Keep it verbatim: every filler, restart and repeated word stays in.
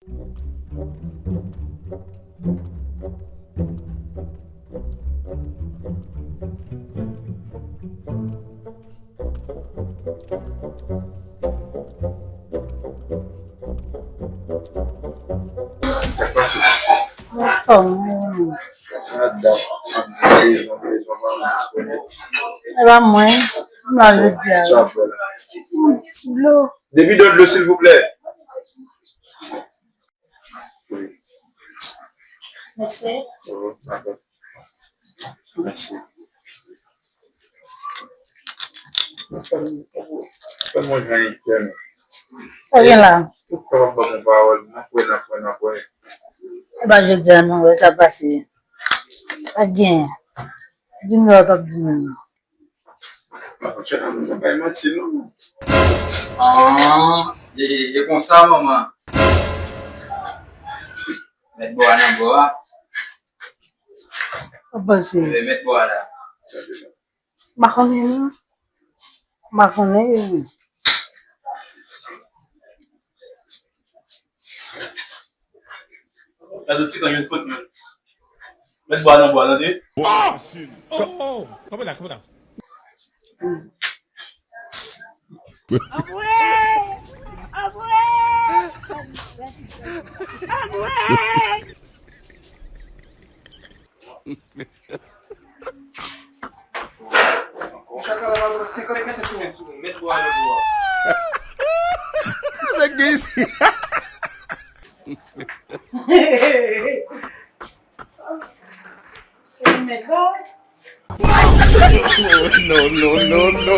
Sa k pase? Anfòm, wi. E pa mwen, m la jodi a. Yon ti dlo. De bidon dlo, silvouplè. Mèsi. Oh, dakò. Mèsi. Fè mwen jan yon kè. Sa gen la? Tout tan w ap ban mwen pawòl, n ap wè, n ap wè, n ap wè. E pa jodi a non, wè sa pase. Pa gen. Di m sa w t ap di m. An, e, e konsa, manman. Mèt bò a nan bò a. Ou panse? E, mèt bò a la. M pa konnen, non. M pa konnen. Gade ti kanyon kot men. Mèt bò a nan bò a, tande? Oh! Oh! Kanpe la, kanpe la. Anmwey! Anmwey! Anmwey! Chak la, la, la, senkant mèt bò a nan bò a. Nèg gen isi. Mèt la. No, no, no, no.